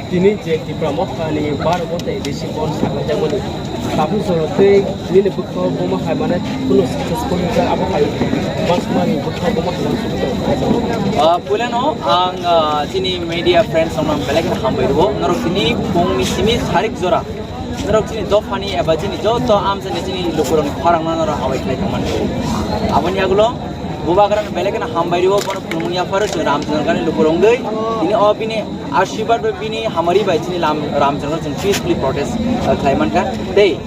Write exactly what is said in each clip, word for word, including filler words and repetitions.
Tini je Tipra Motha ni baro bote A D C bon sakha jagmani. Tabuk jora tei nini bwkha boma hai mane kuno successful wngkha abo hai mansukmani bwkha boma hai mansukmani. Ah, puilano ang, ah, chini media friends rokno belai kheno hambai rwo. Norok tini phungni simi sarik jora norok chini dophani eba chini joto amchaini chini lukurokni khorangno norok awai khlai tongmani. Aboni yagulo Bubagrano belai kheno hambai rwo, bono phunukmung yapharo chwng Ramchandra ni lukurok wngwi. Tini o bini ashirwad bai bini hamari bai chini lam-, Ramchandra chwng peacefully protest, uh, khlai mankha. Tei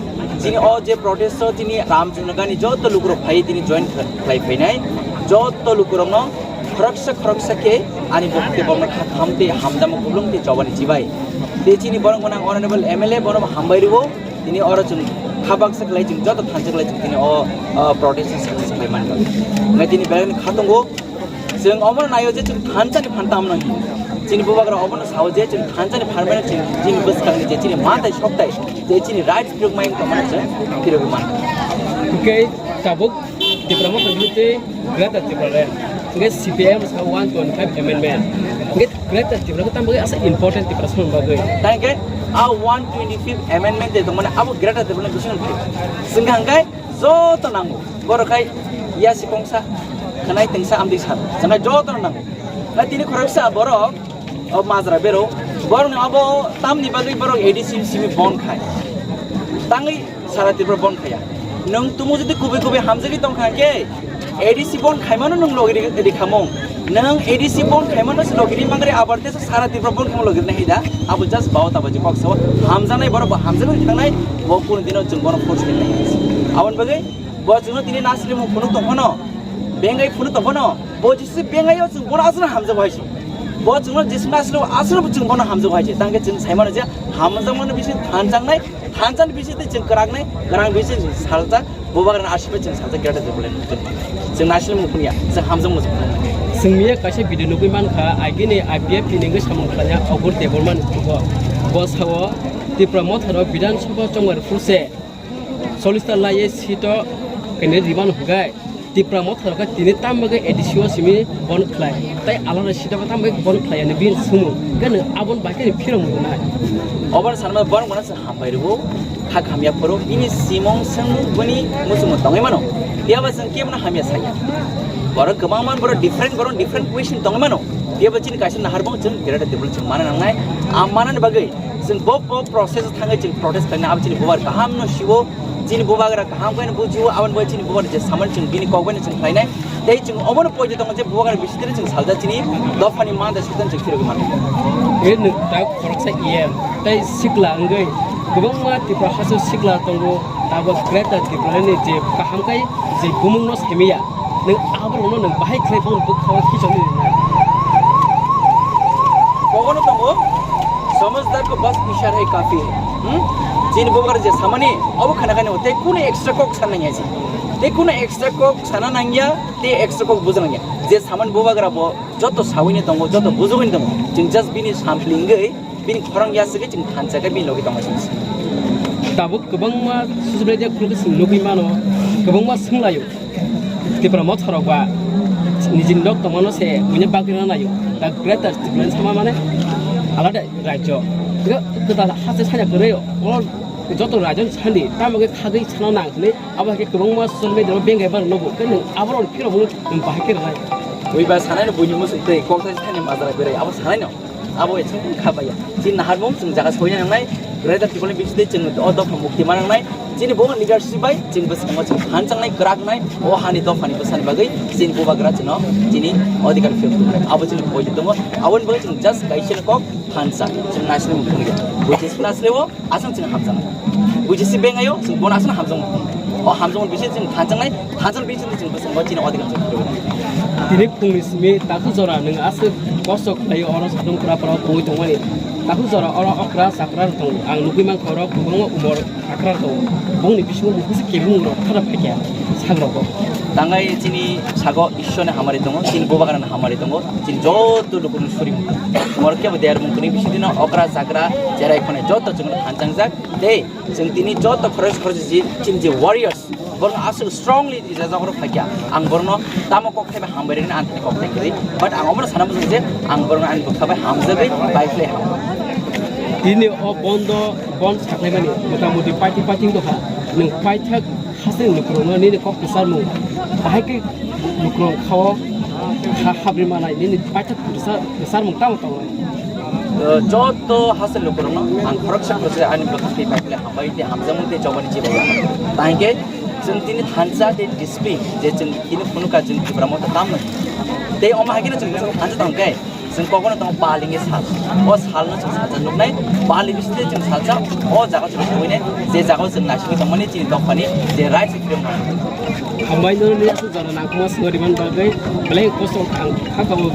chini o je protest o chini Ramchandra ni joto lukurok phai tini join khlai phainai. Joto lukurokno khoroksa khoroksa khe ani bokti bokno kha kaham tei hamjakma kuplung tei chobani chibai. Tei chini borok gwnang honorable M L A bono hambai rwo. Tini oro chwng kha baksa khlai chwng joto thansa khlai chwng tini o, o protest ni success khlai mankha. Hwnkhai tini belai khatungo chwng omono naio je chwng thansa ni phan tamno hin. Chini bubagra omono sao je chwng thansa ni phan mano chwng chini bwskang ni je chini mantai soktai je chini right phirok mai tongmano chwng phirogwi mankha. Hwnkhe tabuk Tipra Motha ni tei Greater Tipraland. Hwnkhe C P M sa one twenty five amendment. Hwnkhe Greater Tipraland khe tamo khe asa important Tiprasa ni bagwi. Tangkhe a one twenty fifth amendment je tongmani abo Greater Tipraland ni bising phai. Sengkha hwnkhe joto nango. Borok khai yasi kongsa, khanai tengsa amdi sar. Sengkha joto nango. Na tini khoroksa borok o majra bero. Borok ni abo tamni bagwi borok A D C simi bon khai. Tangwi Sara Tripura bon khaya. Nwng tumu jodi kubui kubui hamjagwi tongkha khe, A D C bon khaimano nwng logi ri-, rikhamung. Nwng A D C bon khaimano se logi ri mangri abar tesa Sara Tripura bon khaimano logi ri nai da. Abo just bao taba je kok sao. Hamjanai borok bo hamjagwi thangnai, bo kunu dino chwng bono force khainai. Aboni bagwi bo chwngno tini nasri mung phunuk tongphano, bengai phunuk tongphano, bo jisi bengaio chwng bono aswkno hamjago hai se. Bo chwngno jisi nasri aswkno chwng bono hamjago hai se. Tangkhe chwng saimano je hamjakmano bisi thanjaknai, Thansa ni bising twi chwng kwrak nai, kwrak bising chwng salsa, bubagrani aswk bai chwng salsa Greater Tipraland ni chwng. Chwng naisle mung phunukya, chwng hamjakma chwng phunukya. Chwng miya kaisa video nugwi mankha, agini I P F T ni wngwi samung khlaina Agur Debbarma ni thugo. Bo sao Tipra Motha rok Bidhan Sabha chongmani phuru se chollish ta laiye seat o candidate rimano hwnkhe. Tipra Motha rok khe tini tamo khe A D C o simi bon khlai, tei alada sita bo tamo khe bon khlai ani bini sumu, khe nwng aboni bai khe phirok mwnai. Oboni sanma borok mano se hambai rwo, kha hamya phoro, bini simong swng bini muchungo tongwi mano, phiya ba chwng kebono hamya saya. Borok kwbangma borok different, borok different question tongwi mano, phiya ba chini kaisa nahar bong chwng Greater Tipraland chwng mana nangnai, a manani bagwi chwng bo, bo process o thangwi chwng protest khlaina abo chini bubar kaham no siwo, chini bubagra kaham khe no bujiwo, aboni bagwi chini bubagra je samani chwng bini kok bai no chwng khlainai. Tei chwng obono poito tongo je bubagra bisitiri chwng salja chini dophani manda sujdan chwng phirogwi mano. E nwng ta khoroksa E M tei sikla wngwi kwbangma Tripura haste sikla tongo, abo Greater Tipraland ni je kaham khai je bumung no saimaya, nwng aborokno nwng bahai khlai phano bwkhao khichogwi rwnai. Kogono tongo, "Samajhdar ko bas ishara hi kafi hai." Hmm? Chini bubagra je samani, obo khana kani tei kunu extra kok sana nangya se. Tei kunu extra kok sana nangya, tei extra kok bujana nangya. Je samani bubagra bo joto sawini tongo, joto bujugwini tongo. Chwng just bini sampling wngwi, bini khorang yasugwi chwng thansa khe bini logi tongma simi. Tabuk kwbangma social media khulukhe chwng nugwi mano, kwbangma swnglaio. Tipra Motha rok ba nijini nok tongmano se buini bagwi rwna naio. Da Greater Tipraland sama mane alada rajyo. Kwtal haste sanya kwrwi o joto rajyo ni sandi tamo khe khagwi sana nang hwnwi abo hai khe kwbangma social media o bengai bar nogo. Khe nwng aborok phirok nwng bahai khe rwnai. Ui ba sanai no buini muchung tei kok thani majra berai abo sanai no. Abo bai chwng kha baiya. Chini naharmung chwng jaga soina nangnai, Greater Tipraland bisingtwi chwng o dopha mukti ma nangnai. Chini bo leadership bai chwng bwskango chwng phan changnai, kwrak nai, o hani dophani bwsani bagwi chini bubagra chwngno chini odhikar phiyok tubunai. Abo chini poito tongo. Aboni bagwi chwng just kaisa kok phan cha. Chwng naisle mukti ya. Bo chwng naisle o. Aswk chwng hamjaknai. Buji si bengayo, chwng bono aswk hamjakmung. O hamjakmung bisi chwng thanjaknai, thanjakmung bisi chwng bwskango chini odhikar chwng phirwi. Tini phungni simi takhuk jora nwng aswk kosto khlaio, oro satung pura pura tongwi tongmani. Takhuk jora oro okra chakra rok tongo. Ang nugwi mankha oro kwbangma umor chakra rok tongo. Bongni bisingo bo kisa kebeng rok khana phaikha sak rogo. Tangai chini sago Ishwrni hamari tongo, chini bubagrani hamari tongo. Chini joto lukurokni suri mung. Chwng oro kebo dermung kwrwi bisi dino okra chakra cherai khonai joto chwngno thanjangjak. Tei chwng tini joto khoroksa khoroksa je chini je warriors borokno aswk strongly rijajak oro phaikha. Ang borokno tamo kok thaibai hambai rwgwini ang thani kok thai kwrwi. But ang omono sana muchungo je ang borokno ani bwkha bai hamjagwi bai khlai ham. Tini o bondo, bon saklaimani motamuti paithak paithak tongkha. Nwng paithak hasteni lukurokno nini kok kwcharmung bahai khe lukurok khao ha habri manai nini paithak kwchar-, kwcharmung tamo tongnai? Joto hasteni lukurokno ang khoroksa khoroksa ani bwkhak twi pai khle hambai tei hamjakmung tei chobani chibai ya. Tangkhe chwng tini thansa tei discipline je chwng tini phunukha chwng Tipra Motha tamno. Tei omo hai kheno chwng thansa tongkhe chwng kokono tongo Balingni sal. O salno chwng salsa nuknai, Bali bisingtwi chwng salsa o jaga chwng sogwinai, je jaga chwng naisingwi tongmani chini dophani je rights freedom no. Hambai no ni aswk jora nangkukma swngwi rwmani bagwi belai kosto ang kha kabo.